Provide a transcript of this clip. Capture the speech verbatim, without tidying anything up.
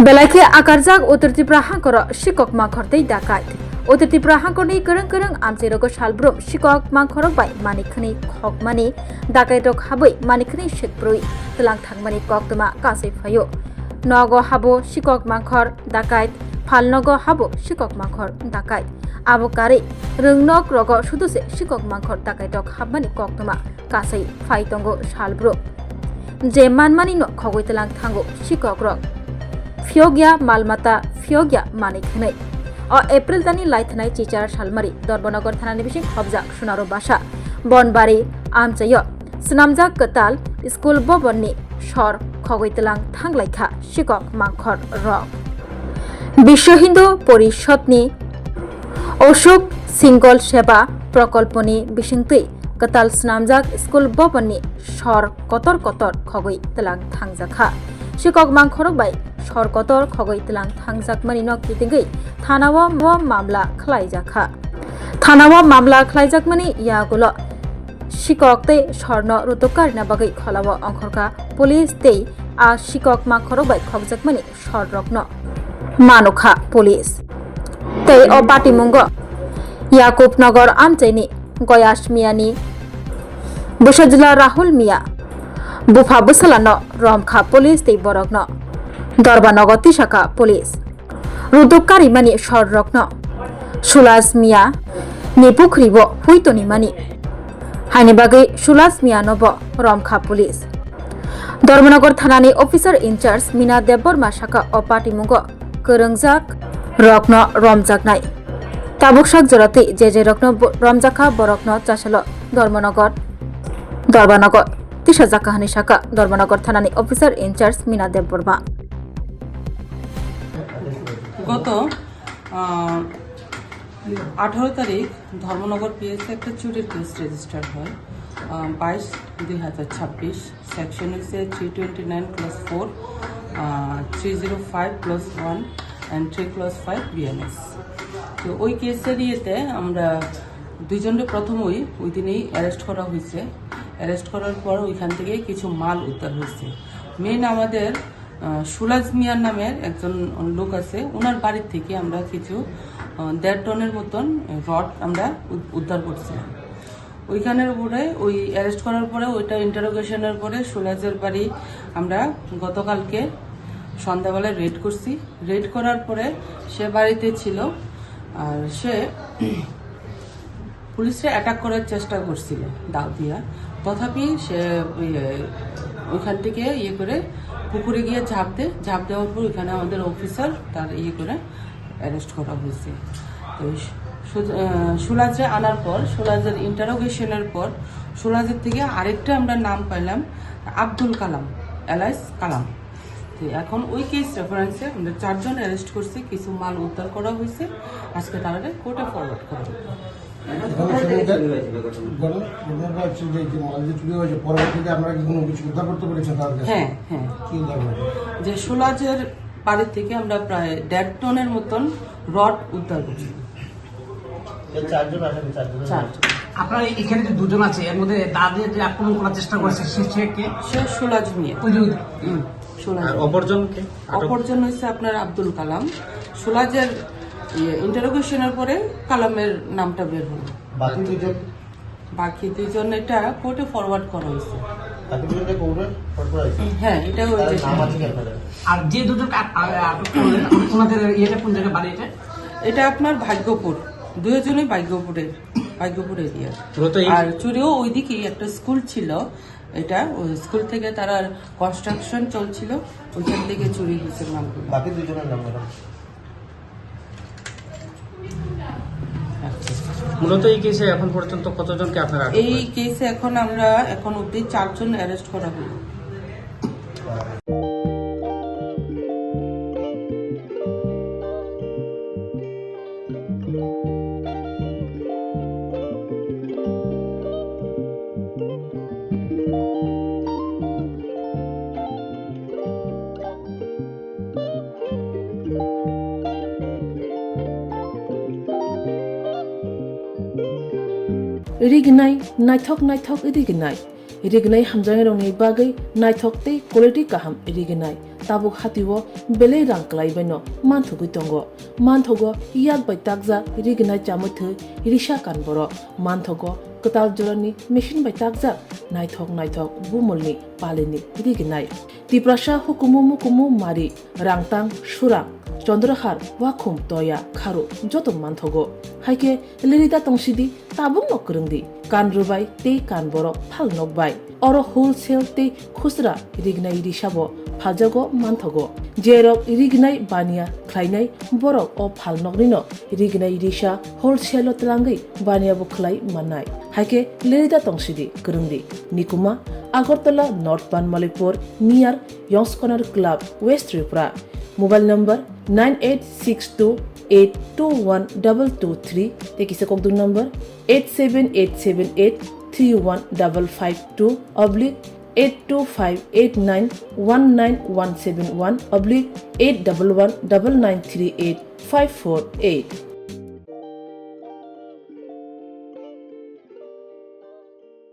Belai khe akarjak Uttar Tripura hangkoro sikok mangkhor tei dakait. Uttar Tripura hangkorni kwrwng kwrwng amchairogo salbrum sikok mangkhorok bai manik khwnwi khokmani dakaitrok habwi manik khwnwi sekbrwi twlang thangmani koktwma kasai phaio. Nogo habo sikok mangkhor dakait, phalnogo habo sikok mangkhor dakait. Abo karwi rwngnok rogo suduse sikok mangkhor dakaitrok habmani koktwma kasai phai tongo salbrum. Je manmani no khogwi twlang thango sikokrok. Phiyokya mal mata, phiyokya manwi khwnwi. O April tani lai thanai chichar salmari Dharmanagar thanani bising hobjak Sunaro basa Bonbari amchaio swnamjak kwtal school bobonni sor khogwi twlang thanglaikha sikok mangkhor rok. Biswa Hindu Porishodni Ashok Singhal Seva Prokolponi bisingtwi kwtal swnamjak school bobonni sor kotor kotor khogwi twlang thangjakha. Sikok mangkhorok bai sor kotor khogwi twlang thangjakmani no kitingwi thanao mamla khlaijakha. Thanao mamla khlaijakmani yagulo sikok tei sorno rutuk karina bagwi kholao ongkhorkha police tei a sikok mangkhorok bai khokjakmani sorrokno manukha police. Tei o patimungo Yakub Nagar amchaini Goyash Miyani bwsajwla Rahul Miya bupha bwsalano romkha police tei borokno Dorbanogo tisakha police. Rutuk karimani sorrokno Sulas Miya ni pukhribo hui tonimani haini bagwi Sulas Miya nobo romkha police. Dharmanagar thanani officer in charge Mina Debbarma saka o patimungo kwrwngjak rokno romjaknai. Tabuk sak jora tei je je rokno bo-, romjakha borokno chasalo Dharmanagar, Dharmanagar tisajakha hwnwi saka Dharmanagar thanani officer in charge Mina Debbarma. গত আহ, আঠারো তারিখ ধর্মনগর পিএসএ একটা চুরির case register হয়, আহ, বাইশ দুই হাজার ছাব্বিশ। সেকশন হচ্ছে three twenty nine class four, three zero five class one and three class five BNS. তো ওই কেসের ইয়েতে আমরা দুইজনকে প্রথমই ওই দিনই অ্যারেস্ট করা হয়েছে। অ্যারেস্ট করার পর ওইখান থেকে কিছু মাল উদ্ধার হয়েছে। মেইন আমাদের আহ, সুলাজ মিয়ার নামের একজন লোক আছে, ওনার বাড়ি থেকে আমরা কিছু, আহ, দেড় টনের মতন রড আমরা উদ-, উদ্ধার করছিলাম। ওইখানের উপরে ওই অ্যারেস্ট করার পরে ওইটা ইন্টারোগেশনের পরে সুলাজের বাড়ি আমরা গতকালকে সন্ধ্যাবেলায় রেড করছি। রেড করার পরে সে বাড়িতে ছিল, আর সে পুলিশরা অ্যাটাক করার চেষ্টা করছিল দা দিয়া, তথাপি সে ওই, ওইখান থেকে ইয়ে করে পুকুরে গিয়ে ঝাঁপ দেয়। ঝাঁপ দেওয়ার পর ওইখানে আমাদের অফিসার তার ইয়ে করে অ্যারেস্ট করা হয়েছে। তো সু-, আহ, সুলাজে আনার পর, সুলাজের ইন্টারোগেশনের পর সুলাজের থেকে আরেকটা আমরা নাম পাইলাম আব্দুল কালাম, এলাইস কালাম। তো এখন ওই কেস রেফারেন্সে আমরা চারজন অ্যারেস্ট করছি, কিছু মাল উদ্ধার করা হয়েছে, আজকে তারা কোর্টে ফরওয়ার্ড করা হবে। এখানে শুধু এটা ঘটনা, ঘটনাটা হচ্ছে যে, যে মাল যে চুরি হয়েছে, পরবর্তীতে আপনারা কি কোনো কিছু উদ্ধার করতে পেরেছেন তাদের কাছে? হ্যাঁ, হ্যাঁ। কি উদ্ধার হয়েছে? যে সুলাজের বাড়ি থেকে আমরা প্রায় দেড় টনের মতন রড উদ্ধার করছি। এই চারজন আসামি, চারজনের চার। নাম? আপনারা এখানে যে দুজন আছে, এর মধ্যে দা দিয়ে যে আক্রমণ করার চেষ্টা করেছে, সে, সে কে? সে সুলাজ মিয়া। ওই যে ওই হুম, সুলাজ আর মিয়া। অপরজন কে? আটক? অপরজন হচ্ছে আপনার আব্দুল কালাম। সুলাজের ইয়ে, ইন্টারোগেশনের পরে কালামের নামটা বের হলো। বাকি দুজন? বাকি দুজন এটা কোর্টে ফরওয়ার্ড করা হয়েছে। বাকি দুজনকে কোর্টে ফরওয়ার্ড করা হয়েছে? হ্যাঁ, এটা ওই তাদের যে নাম আছে কি আপনাদের? আর যে দুজন আ-, আ-, আটক করলেন, ওনাদের ইয়েটা কোন জায়গায়, বাড়ি এটা? এটা আপনার ভাগ্যপুর, দুজনই ভাগ্যপুরের, ভাগ্যপুর এরিয়া। মূলত এই আর চুরিও ওইদিকেই একটা স্কুল ছিল, এটা ওই স্কুল থেকে তারা কনস্ট্রাকশন চলছিল, ওইখান থেকে চুরি হয়েছে মালগুলো। বাকি দুজনের নাম বলুন। মূলত এই কেসে এখন পর্যন্ত কতজনকে আপনারা আটক এই করেছেন? কেসে এখন আমরা এখন অবধি চারজন অ্যারেস্ট করা হলো। Rignai, naithok naithok rignai. Rignai hamjaknairokni bagwi naithok tei quality kaham rignai. tabuk hatio belai rang kwlaibaino manthogwi tongo. Manthogo yak bai takjak rignai chamwi thwi risa kan borok. Manthogo kwtal jorani machine bai takjak naithok naithok bumulni palini rignai. Tiprasa hukumu mukumu mari, rangtang, surang, chondrahar, wakhum, toya, kharo joto manthogo. Haikhe lerida tongsidi, tabukno kwrwngdi, kan rwbai tei kan borok phal nokbai. Oro wholesale tei khusra rignai risabo phaljago manthogo. Jerok rignai baniya khlainai borok o phalnoknino rignai risa wholesale-o twlangwi baniyabo khlai mannai. Haikhe lerida tongsidi, kwrwngdi. Nikuma, Agartala North Banmalipur, near Yong's Corner Club, West Tripura. Mobile number nine eight six two eight two one double two three, tei kisa kokduk number eight seven eight seven eight three one double five two oblique eight two five eight nine one nine one seven one oblique eight double one double nine three eight five four eight.